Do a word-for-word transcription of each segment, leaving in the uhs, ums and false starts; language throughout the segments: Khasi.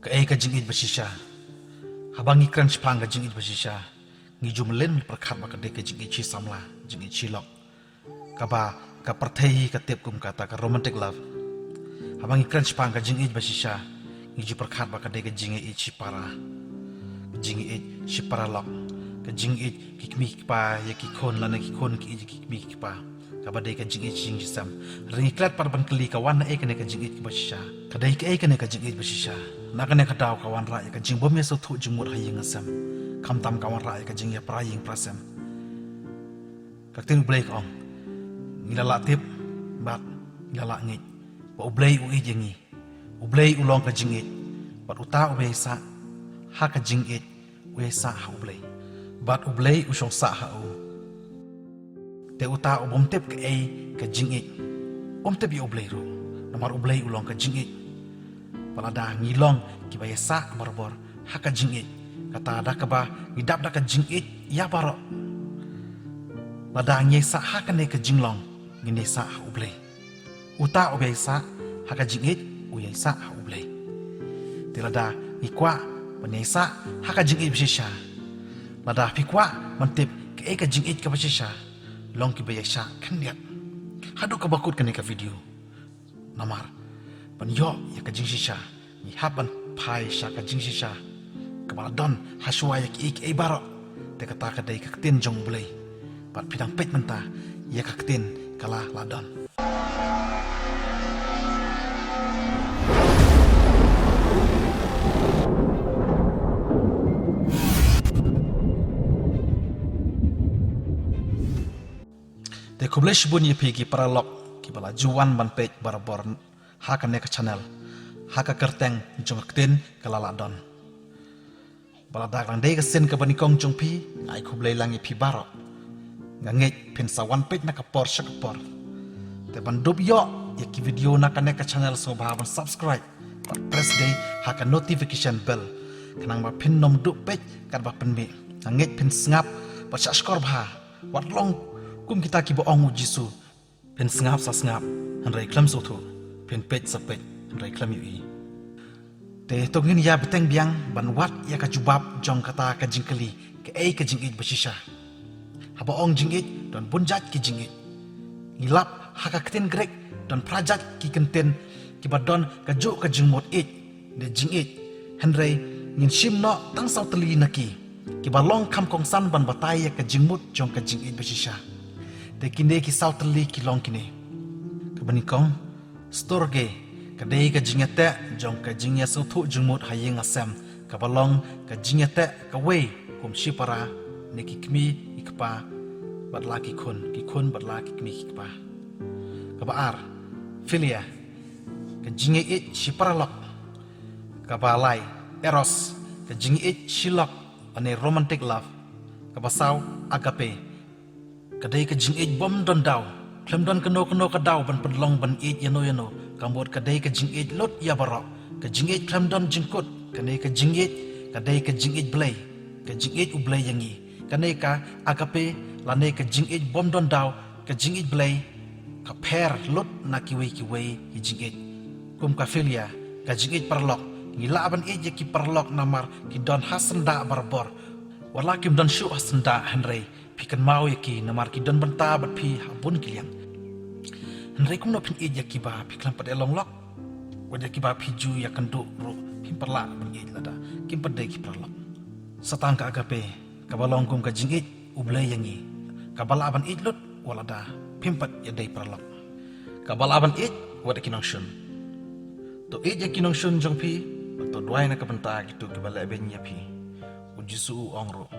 Kaei ka jingïeit bashisha? Haba ngi kren shaphang ka jingïeit bashisha, ngi ju mlien mlien pyrkhat ba ka dei ka jingïeit shi samla, jingïeit shi lok, kaba ka pyrthei ka tip kum kata ka romantic love. Haba ngi kren shaphang ka jingïeit bashisha, ngi ju pyrkhat ba ka dei ka jingïeit shi para, ka jingïeit shi para lok, ka jingïeit ki kmie ki kpa ïa ki khun, lane ki khun ki ïeit ïa ki kmie ki kpa, kaba dei ka jingïeit shi ïing shi sem. Hynrei ngi klet pat ban kylli, ka wan naei kane ka jingïeit kaba shisha? Ka dei kaei kane ka jingïeit ba shisha? Na kane ka daw ka wanrah ïa ka jingbym ïasngewthuh jingmut ha ïing ha sem, khamtam ka wanrah ïa ka jingïapra ïing pra sem. Ka ktien U Blei ka ong, ngi la lah tip bad ngi la lah ngeit ba U Blei u ïeit ïa ngi. U Blei u long ka jingïeit, bad uta uba ïaisah ha ka jingïeit u ïaisah ha U Blei, bad U Blei u shong sah ha u. Te uta u bym tip kaei ka jingïeit, um tip ïa U Blei ruh, namar U Blei u long ka jingïeit. Bad lada ngi long kiba ïaisah barabor ha ka jingïeit, kata da kaba ngi dap da ka jingïeit ïa baroh. Lada ngi ïaisah ha kane ka jinglong, ngin ïaisah ha U Blei. Uta uba ïaisah ha ka jingïeit u ïaisah ha U Blei. Te lada ngi kwah ban ïaisah ha ka jingïeit ba shisha, lada phi kwah ban tip kaei ka jingïeit kaba shisha, long kiba ïaishah khyndiat haduh kaba kut kane ka video. Namar ban ïoh ïa ka jingshisha, ngi hap ban phai sha ka jingshisha kaba la don ha shuwa ïa kiei kiei baroh. Te kata ka dei ka ktien jong U Blei, bad phi dang peit mynta ïa ka ktien ka la la don. Te khublei shibun ïa phi ki paralok kiba la ju wan ban peit barabor ha kane ka channel, ha ka kyrteng jong ka ktien ka la la don. Ba lada ka dang dei ka sien kaba nyngkong jong phi, nga ai khublei lang ïa phi baroh. Nga ngeit phin sa wan peit na ka por sha ka por. Te ban dup ïoh ïa ki video na kane ka channel, sngewbha ban subscribe bad press dei ha ka notification bell, khnang ba phin nym dup peit katba pynmih. Nga ngeit phin sngap bad shahshkor bha, wat long kum kita kiba ong u Jisu, phin sngap sa sngap, hynrei khlem sngewthuh, phin peit sa peit, hynrei khlem ïohi. Te to ngin ïa bteng biang ban wad ïa ka jubab jong kata ka jingkylli, kaei ka jingïeit ba shisha? Haba ong jingïeit, don bun jait ki jingïeit. Ngi lap ha ka ktien Grik, don phra jait ki kyntien kiba don kajuh ka jingmut ïeit ne jingïeit. Hynrei ngin shim noh tang saw tylli na ki, kiba long kham kongsan ban batai ïa ka jingmut jong ka jingïeit ba shisha. Te kine ki saw tylli ki long kine. Kaba nyngkong, storge, ka dei ka jingïateh jong ka jingïasngewthuh jingmut ha ïing ha sem, kaba long ka jingïateh kawei kum shipara, ne ki kmie ki kpa bad la ki khun, ki khun bad la ki kmie ki kpa. Kaba ar, philia, ka jingïeit shi paralok. Kaba lai, eros, ka jingïeit shi lok, lane romantic love. Kaba saw, agape, ka dei ka jingïeit bym don daw, khlem don kano kano ka daw ban pynlong ban ïeit ïano ïano. Ka mut ka dei ka jingïeit lut ïa baroh, ka jingïeit khlem don jingkut. Kane ka jingïeit ka dei ka jingïeit Blei, ka jingïeit U Blei ïa ngi. Kane ka agape lane ka jingïeit bym don daw, ka jingïeit Blei, ka pher lut na kiwei kiwei ki jingïeit. Kum ka philia, ka jingïeit paralok, ngi lah ban ïeit ïa ki paralok namar ki don ha syndah barabor. Wat la kim don shuh ha syndah, hynrei phi kynmaw ïa ki namar ki don bynta bad phi ha bun ki liang. Hynrei kumno phin ïeit ïa kiba phi khlem pat ïalong lok? Wat ïa kiba phi ju ïakynduh ruh phim pat lah ban ïeit lada kim pat dei ki paralok. Sa tang ka agape, kaba long kum ka jingïeit U Blei ïa ngi, kaba lah ban ïeit lut wat lada phim pat ïadei paralok. Kaba lah ban ïeit wat ïa ki nongshun. To ïeit ïa ki nongshun jong phi, bad to duwai na ka bynta kito kiba lehbeiñ ïa phi. U Jisu u ong ruh,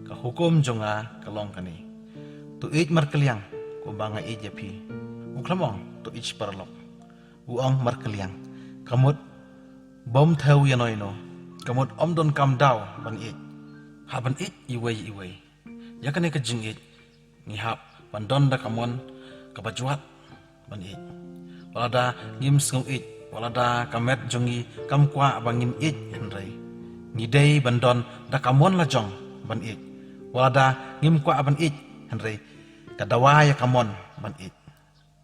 ka hukum jong nga ka long kane: To ïeit markylliang kumba nga ïeit ïa phi. U khlem ong, To ïeit shi paralok. U ong markylliang, ka mut bym thew ïano ïano, ka mut ym donkam daw ban ïeit. Hap ban ïeit iwei ïa iwei. Ïa kane ka jingïeit ngi hap ban don da ka mon kaba jwat ban ïeit. Wat lada ngim sngew ïeit, wat lada ka met jong ngi kam kwah ba ngin ïeit, hynrei ngi dei ban don da ka mon lajong ban ïeit. Wat lada ngim kwah ban ïeit, hynrei ka dawa ïa ka mon ban ïeit.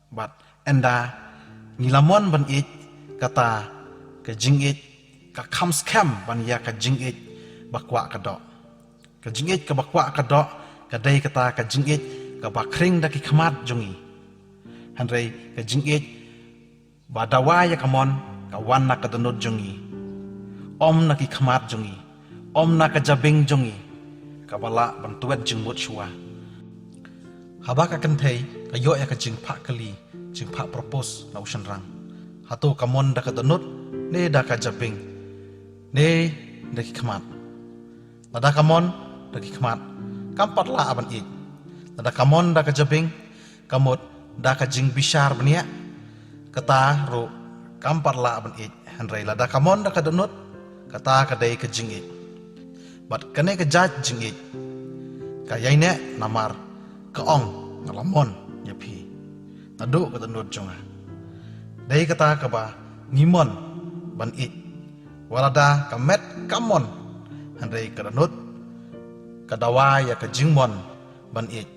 Bad ynda ngi la mon ban ïeit, kata ka jingïeit ka kham skhem ban ïa ka jingïeit ba kwah ka doh. Ka jingïeit kaba kwah ka doh ka dei kata ka jingïeit kaba khring da ki khmat jong ngi. Hynrei ka jingïeit ba dawa ïa ka mon ka wan na ka dohnud jong ngi, ym na ki khmat jong ngi, ym na ka jabieng jong ngi kaba lah ban tuet jingmut shuwa. Haba ka kynthei ka ïoh ïa ka jingphah kylli, jingphah propose na u shynrang, hato ka mon da ka dohnud, ne da ka jabieng, ne da ki khmat? Lada ka mon da ki khmat, kam pat lah ban ïeit. Lada ka mon da ka jabieng, ka mut da ka jingbishar bniah, kata ruh kam pat lah ban ïeit. Hynrei lada ka mon da ka dohnud, kata ka dei ka jingïeit. Bad kane ka jait jingïeit ka ïaineh namar ka ong, nga la mon ïa phi naduh ka dohnud jong nga. Dei kata kaba ngi mon ban ïeit. Wat lada ka met kam mon, hynrei ka dohnud ka dawa ïa ka jingmon ban ïeit.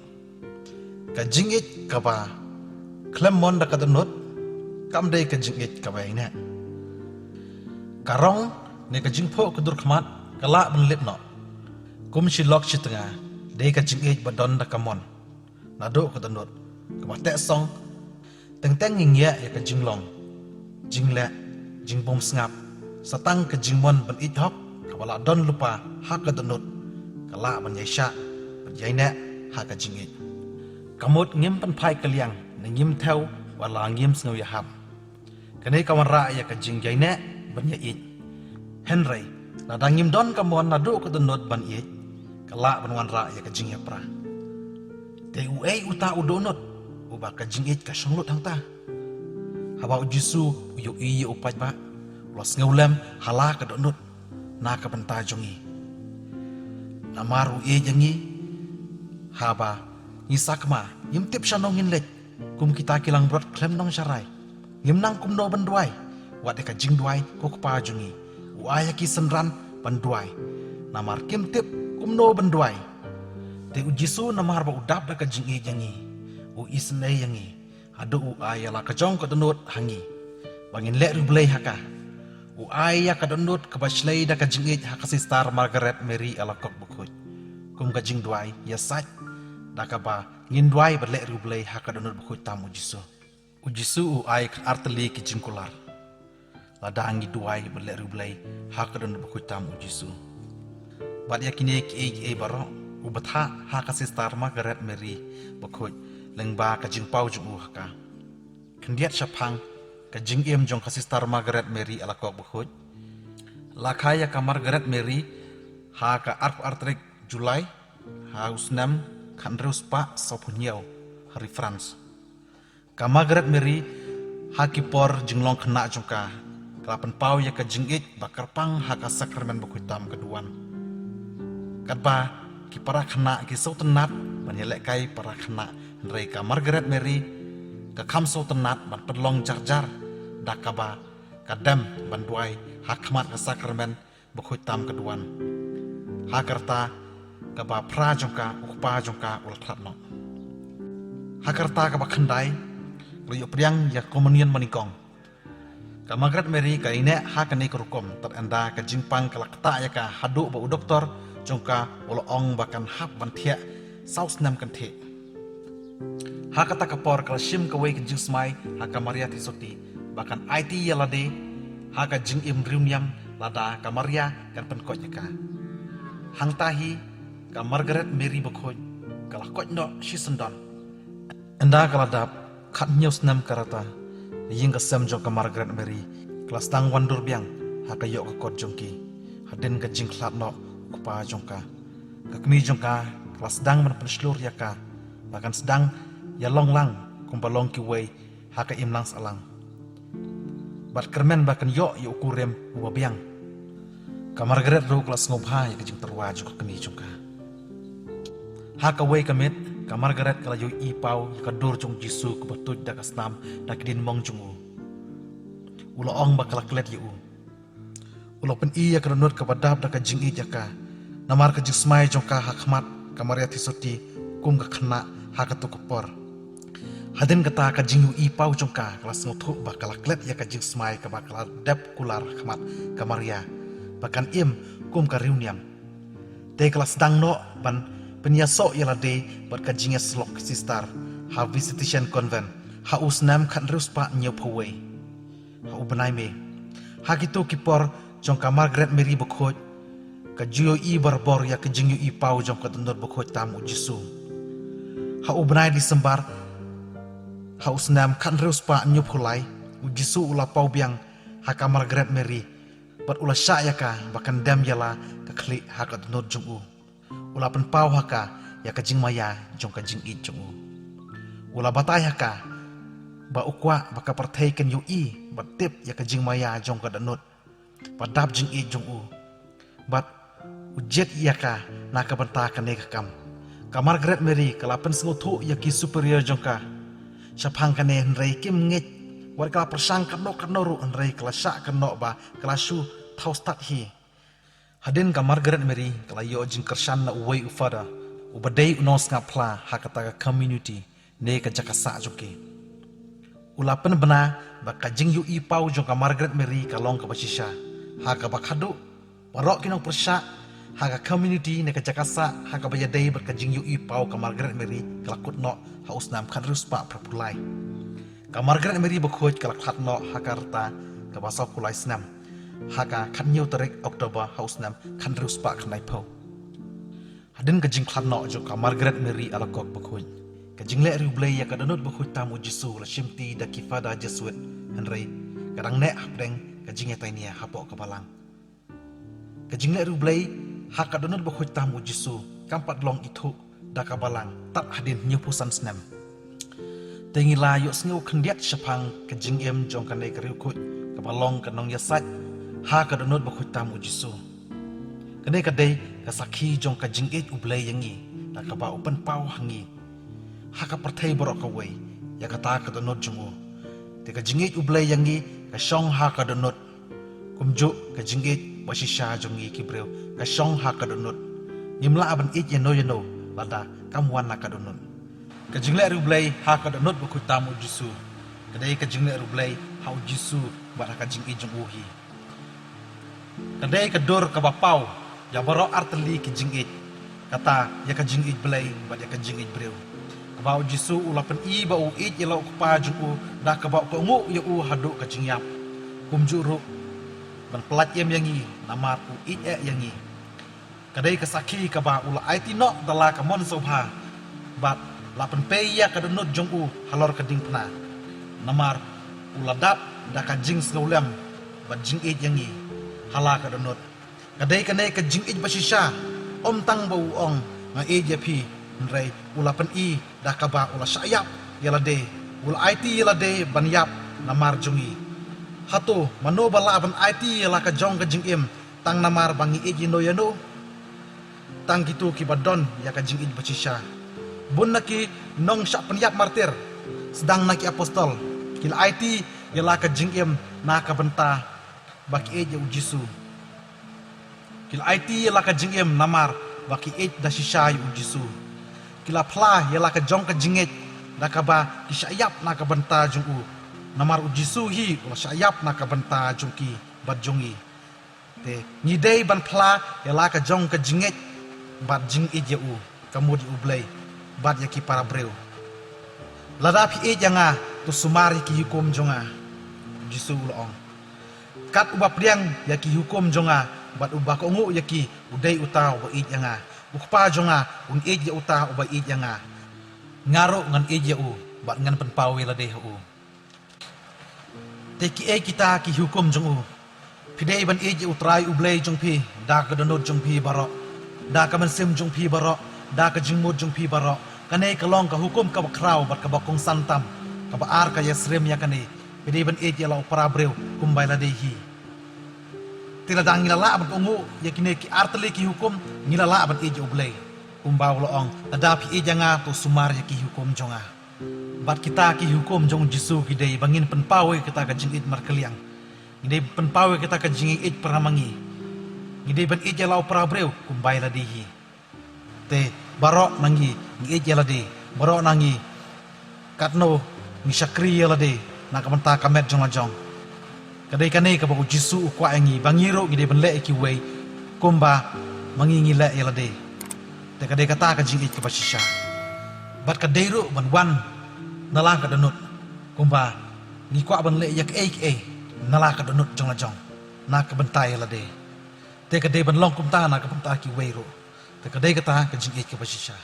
Ka jingïeit kaba khlem mon da ka dohnud kam dei ka jingïeit kaba ïaineh. Ka rong ne ka jingphuh ka dur khmat ka lah ban lip noh. Kum shi lok shi tnga, dei ka jingïeit ba don da ka mon naduh ka dohnud kaba teh song. Teng teng ngi ngiah ïa ka jinglong, jingleh, jingbymsngap, sa tang ka jingmon ban ïeit hok kaba la don lypa ha ka dohnud ka lah ban ïaishah bad ïaineh ha ka jingïeit. Ka mut ngim pynphai kylliang ne ngim thew wat la ngim sngew ïahap. Kane ka wanrah ïa ka jingïaineh ban ïaieit. Hynrei lada ngim don ka mon naduh ka dohnud ban ïeit, ka lah ban wanrah ïa ka jingïapra. Te uei uta u dohnud uba ka jingïeit ka shong lut hangta? Haba u Jisu u ïohi ïa u paidbah, u la sngewlem ha la ka dohnud na ka bynta jong ngi. Namar u ïeit ïa ngi. Haba ngi sakma, ngim tip shano ngin leit. Kum kita ki langbrot khlem nongsharai, ngim nang kumno ban duwai. Wat ïa ka jingduwai ko Kpa jong ngi, u ai ïa ki synran ban duwai. Namar kim tip kumno ban duwai, te u Jisu namar ba u dap da ka jingïeit ïa ngi, u isynei ïa ngi. Haduh u ai ïa la ka jong ka dohnud ha ngi ba ngin leh riewblei ha ka. U ai ïa ka dohnud kaba shlei da ka jingïeit ha ka Sister Margaret Mary Alacoque Bakhuid kum ka jingduwai ïasaid, da kaba ngin duwai bad leh riewblei ha ka dohnud bakhuid tam u Jisu. U Jisu u ai khatar tylli ki jingkular lada ngi duwai bad leh riewblei ha ka dohnud bakhuid tam u Jisu. Bad ïa kine kiei kiei baroh u bthah ha ka Sister Margaret Mary Bakhuid lyngba ka jingpaw jong u ha ka. Khyndiat shaphang ka jingim jong ka Sister Margaret Mary Alacoque Bakhuid. La kha ïa ka Margaret Mary ha ka arphew ar tarik July ha u snem khathynriew spah sawphew hynñiew ha ri France. Ka Margaret Mary, ha ki por jinglong khynnah jong ka, ka la pynpaw ïa ka jingïeit ba kyrpang ha ka sakramen bakhuid tam ka duwan. Katba ki para khynnah ki sngewtynnat ban ïalehkai para khynnah, hynrei ka Margaret Mary ka kham sngewtynnat ban pynlong jar jar, da kaba ka dem ban duwai ha khmat ka sakramen bakhuid tam ka duwan. Ha ka rta kaba phra jong ka, u Kpa jong ka u la khlad noh. Ha ka rta kaba khyndai ka la ïoh pdiang ïa ka komunion banyngkong. Ka Margaret Mary ka ïaineh ha kane ka rukom, tad ynda ka jingpang ka la ktah ïa ka haduh ba u doktor jong ka u la ong ba kan hap ban thiah saw snem kynthih. Ha kata ka por ka la shim kawei ka jingsmai ha ka Maria Theisotti ba kan aiti ïa lade ha ka jingim riewniam lada ka Maria kan pynkoit ïa ka. Hangta hi ka Margaret Mary Bakhuid ka la koit noh shisyndon. Ynda ka la dap khathynñiew snem ka rta, ïing ka sem jong ka Margaret Mary ka la sdang wandur biang ha ka ïoh ka kot jong ki hadien ka jingkhlad noh u Kpa jong ka. Ka kmie jong ka ka la sdang ban pynshlur ïa ka ba kan sdang ïalong lang kumba long kiwei ha ka imlang sahlang, bad kyrmen ba kan ïoh ïa u kurim uba biang. Ka Margaret ruh ka la sngewbha ïa ka jingtyrwa jong ka kmie jong ka. Ha kawei ka miet ka Margaret ka la ïohi paw ïa ka dur jong u Jisu kaba tuid da ka snam na ki diengmong jong u. U la ong ba ka la klet ïa u. U la pyni ïa ka dohnud kaba dap da ka jingïeit ïa ka namar ka jingsmai jong ka ha khmat ka Maria Theisotti kum ka khynnah ha kato ka por. Hadien kata ka jingïohi paw jong ka ka la sngewthuh ba ka la klet ïa ka jingsmai kaba ka la dep kular ha khmat ka Maria ba kan im kum ka riewniam. Te ka la sdang noh ban pynïasoh ïa lade bad ka jingïasyllok sister ha Visitation Convent ha u snem khathynriew spah hynñiewphew wei ha u bnai May. Ha kito ki por jong ka Margaret Mary bakhuid ka ju ïohi barabor ïa ka jingïohi paw jong ka dohnud bakhuid tam u Jisu. Ha u bnai December ha u snem khathynriew spah hynñiewphew lai u Jisu u la paw biang ha ka Margaret Mary bad u la shah ïa ka ba kan dem ïa la ka khlieh ha ka dohnud jong u. U la pynpaw ha ka ïa ka jingmaïa jong ka jingïeit jong u. U la batai ha ka ba u kwah ba ka pyrthei kan ïohi bad tip ïa ka jingmaïa jong ka dohnud ba dap jingïeit jong u. Bad u jied ïa ka na ka bynta kane ka kam. Ka Margaret Mary ka la pynsngewthuh ïa ki superior jong ka shaphang kane hynrei kim ngeit. Wat ka la pyrshang katno katno ruh hynrei ka la shah kynnoh ba ka la shu thaw stad hi. Hadien ka Margaret Mary ka la ïoh jingkyrshan na uwei u father uba dei u nongsngap phla ha kata ka community ne ka jaka sah jong ki. U la pynbna ba ka jingïohi paw jong ka Margaret Mary ka long kaba shisha ha kaba khadduh baroh ki nongpyrshah ha ka community ne ka jaka sah ha kaba ïadei bad ka jingïohi paw ka Margaret Mary ka la kut noh ha u snem khathynriew spah phraphew lai. Ka Margaret Mary bakhuid ka la khlad noh ha ka rta kaba sawphew lai snem ha ka khathynñiew tarik October ha u snem khathynriew spah khyndaiphew. Hadien ka jingkhlad noh jong ka Margaret Mary Alacoque bakhuid, ka jingleh riewblei ïa ka dohnud bakhuid tam u Jisu la shimti da ki father Jesuit hynrei ka dang neh hapdeng ka jingïatainia hapoh ka balang. Ka jingleh riewblei ha ka dohnud bakhuid tam u Jisu kam pat long ithuh da ka balang tad hadien hynñiewphew san snem. Te ngi la ïohsngew khyndiat shaphang ka jingim jong kane ka riewkhuid kaba long ka nongïasaid ha ka dohnud bakhuid tam u Jisu. Kane ka dei ka sakhi jong ka jingïeit U Blei ïa ngi da kaba u pynpaw ha ngi ha ka pyrthei baroh kawei ïa kata ka dohnud jong u. Te ka jingïeit U Blei ïa ngi ka shong ha ka dohnud. Kumjuh ka jingïeit ba shisha jong ngi ki briew ka shong ha ka dohnud. Ngim lah ban ïeit ïano ïano lada kam wan na ka dohnud. Ka jingleh riewblei ha ka dohnud bakhuid tam u Jisu ka dei ka jingleh riewblei ha u Jisu bad ha ka jingïeit jong u hi. Ka dei ka dur kaba paw ïa baroh artylli ki jingïeit, kata ïa ka jingïeit Blei bad ïa ka jingïeit briew. Kaba u Jisu u la pyni ba u ïeit ïa la u Kpa jong u da kaba u kohnguh ïa u haduh ka jingïap. Kumjuh ruh ban pyllait im ïa ngi namar u ïeit eh ïa ngi. Ka dei ka sakhi kaba u la aiti noh da la ka mon sngewbha bad la pynpei ïa ka dohnud jong u halor ka diengphna. Namar u la dap da ka jingsngewlem bad jingïeit ïa ngi ha la ka dohnud. Ka dei kane ka jingïeit ba shisha, ym tang ba u ong nga ïeit ïa phi, hynrei u la pyni da kaba u la shah ïap ïa lade, u la aiti ïa lade ban ïap namar jong ngi. Hato mano ba lah ban aiti ïa la ka jong ka jingim tang namar ba ngi ïeit ïano ïano? Tang kito kiba don ïa ka jingïeit ba shisha. Bun na ki nongshah pynïap martir sdang na ki apostol ki la aiti ïa la ka jingim na ka bynta ba ki ïeit ïa u Jisu. Ki la aiti ïa la ka jingim namar ba ki ïeit da shisha ïa u Jisu. Ki la phla ïa la ka jong ka jingngeit da kaba ki shah ïap na ka bynta jong u. Namar u Jisu hi u la shah ïap na ka bynta jong ki bad jong ngi. Te ngi dei ban phla ïa la ka jong ka jingngeit bad jingïeit ïa u, ka mut ïa U Blei bad ïa ki para briew. Lada phi ïeit ïa nga, to sumar ïa ki hukum jong nga, u Jisu u la ong. Kat uba pdiang ïa ki hukum jong nga bad uba kohnguh ïa ki, u dei uta uba ïeit ïa nga. U Kpa jong nga un ïeit ïa uta uba ïeit ïa nga. Nga ruh ngan ïeit ïa u bad ngan pynpaw ïa lade ha u. Te kiei kita ki hukum jong u? Phi dei ban ïeit ïa U Trai U Blei jong phi da ka dohnud jong phi baroh, da ka mynsiem jong phi baroh, da ka jingmut jong phi baroh. Kane ka long ka hukum kaba khraw bad kaba kongsan tam. Kaba ar ka ïasyriem ïa kane: phi dei ban ïeit ïa la u para briew kumba ïa lade hi. Te lada ngi la lah ban kohnguh ïa kine ki artylli ki hukum, ngi la lah ban ïeit ïa U Blei. Kumba u la ong, lada phi ïeit ïa nga, to sumar ïa ki hukum jong nga. Bad kita ki hukum jong u Jisu ki dei ba ngin pynpaw ïa kata ka jingïeit markylliang. Ngi dei pynpaw ïa kata ka jingïeit para ma ngi. Ngi dei ban ïeit ïa la u para briew kumba ïa lade hi. Te baroh na ngi ngi ïeit ïa lade, baroh na ngi Katno ngi shakri ïa lade na ka bynta ka met jong la jong. Ka dei kane kaba u Jisu u kwah ïa ngi, ba ngi ruh ngi dei ban leh ïa kiwei kumba ma ngi ngi leh ïa lade. Te ka dei kata ka jingïeit kaba shisha. Bad ka dei ruh ban wan na la ka dohnud kumba ngi kwah ban leh ïa kaei kaei na la ka dohnud jong la jong na ka bynta ïa lade. Te ka dei ban long kumta na ka bynta kiwei ruh. Te ka dei kata ka jingïeit kaba shisha.